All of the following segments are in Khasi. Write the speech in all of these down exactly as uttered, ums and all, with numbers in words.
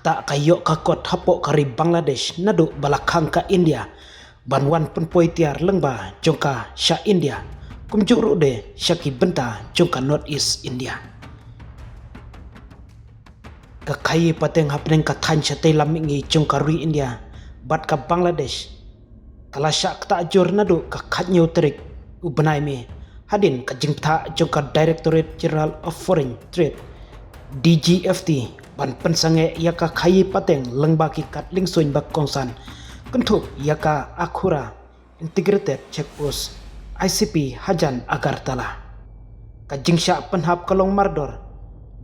Ta ka ïoh ka kot hapoh ka ri Bangladesh naduh ba la khang ka India ban wan pynpoi tiar lyngba jong ka sha India, kumjuh ruh de sha ki bynta jong ka North East India. Ka khaïi pateng hapdeng ka thaiñ shatei lam mihngi jong ka ri India bad ka Bangladesh ka la shah ktah jur naduh ka khathynñiew tarik u bnai May, hadien ka jingpynthah jong ka Directorate General of Foreign Trade, D G F T, ban pynsangeh ïa ka khaïi pateng lyngba ki kad liengsuiñ ba kongsan, kynthup ïa ka Akhura Integrated Check Post, I C P, hajan Agartala. Ka jingshah pynhap ka long mardor,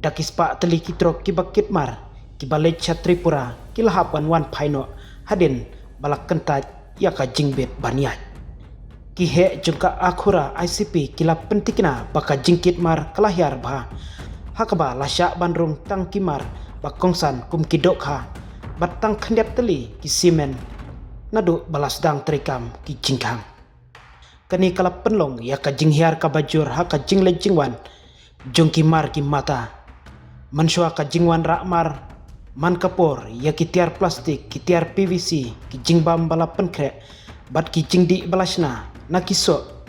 da ki spah tylli ki trok kiba kit mar kiba leit sha Tripura ki la hap ban wan phai noh hadien ba la kyntait ïa ka jingbit ban ïaid. Ki heh jong ka Akhura I C P ki la pyntikna ba ka jingkit mar ka la hiar bha, ha kaba la shah ban rung tang ki mar ba kongsan kum ki dohkha bad tang khyndiat tylli ki simen naduh ba la sdang treikam ki jingkhang. Kane ka la pynlong ïa ka jinghiar kaba jur ha ka jingleit jingwan jong ki mar ki mata. Mynshuwa ka jingwan rah mar, man ka por ïa ki tiar plastik, ki tiar P V C, ki jingbam ba la pynkhreh bad ki jingdih ba la shna na ki soh,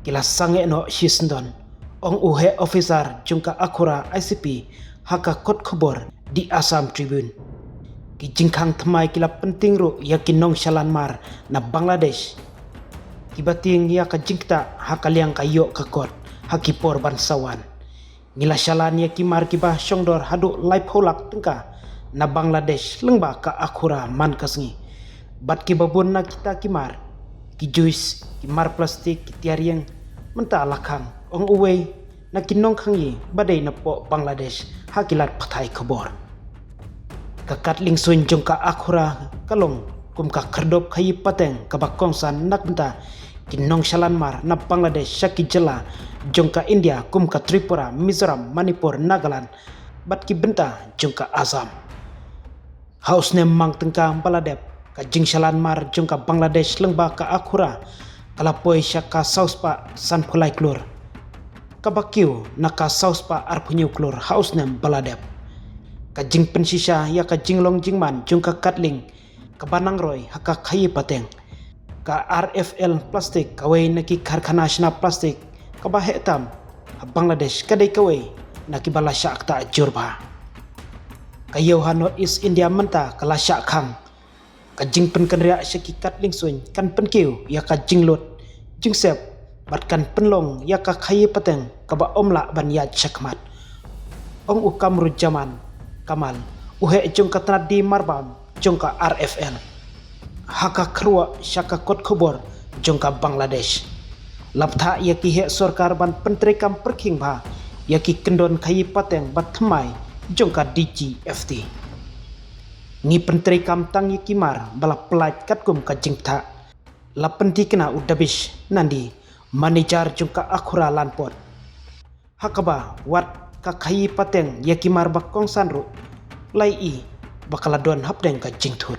ki la sangeh noh shisyndon, ong u heh officer jong ka Akhura I C P ha ka kot khubor The Assam Tribune. Ki jingkhang thymmai ki la pyntieng ruh ïa ki nongshalan mar na Bangladesh kiba tieng ïa ka jingktah ha ka liang ka ïoh ka kot ha ki por ban sa wan. Ngi la shalan ïa ki mar kiba shongdor haduh laiphew lak tyngka na Bangladesh lyngba ka Akhura man ka sngi. Bad kiba bun na kita ki mar, ki juice, ki mar plastik, ki tiar ïing, mynta la khang, ong uwei na ki nongkhang ïing ba dei napoh Bangladesh ha ki lad pathai khubor. Ka kad liengsuiñ jong ka Akhura ka long kum ka khyrdop khaïi pateng kaba kongsan na ka bynta ki nongshalan mar na Bangladesh sha ki jylla jong ka India kum ka Tripura, Mizoram, Manipur, Nagaland bad ki bynta jong ka Assam. Ha u snem mang tyngka ba la dep, ka jingshalan mar jong ka Bangladesh lyngba ka Akhura ka la poi sha ka saw spah sanphew lai klur, kaba kiew na ka saw spah arphew hynñiew klur ha u snem ba la dep. Ka jingpynshisha ïa ka jinglong jingman jong ka kad lieng kaba nang roi ha ka khaïi pateng, ka R F L Plastic, kawei na ki karkhana shna plastik kaba heh tam ha Bangladesh, ka dei kawei na kiba la shah ktah jur bha. Ka ïew ha North East India mynta ka la shah khang. Ka jingpynkynriah sha ki kad liengsuiñ kan pynkiew ïa ka jinglut jingsep bad kan pynlong ïa ka khaïi pateng kaba ym lah ban ïaid shakhmat, ong u Kamruzzaman Kamal, u heh jong ka tnat die marbam jong ka R F L, ha ka kyrwoh sha ka kot khubor jong ka Bangladesh. La bthah ïa ki heh sorkar ban pyntreikam pyrkhing bha ïa ki kyndon khaïi pateng ba thymmai jong ka D G F T. Ngi pyntreikam tang ïa ki mar ba la pyllait katkum ka jingpynthah, la pyntikna u Dabish Nandi, manager jong ka Akhura Landport. Ha kaba wat ka khaïi pateng ïa ki mar ba kongsan ruh, la ïohi ba ka la don hapdeng ka jingthut.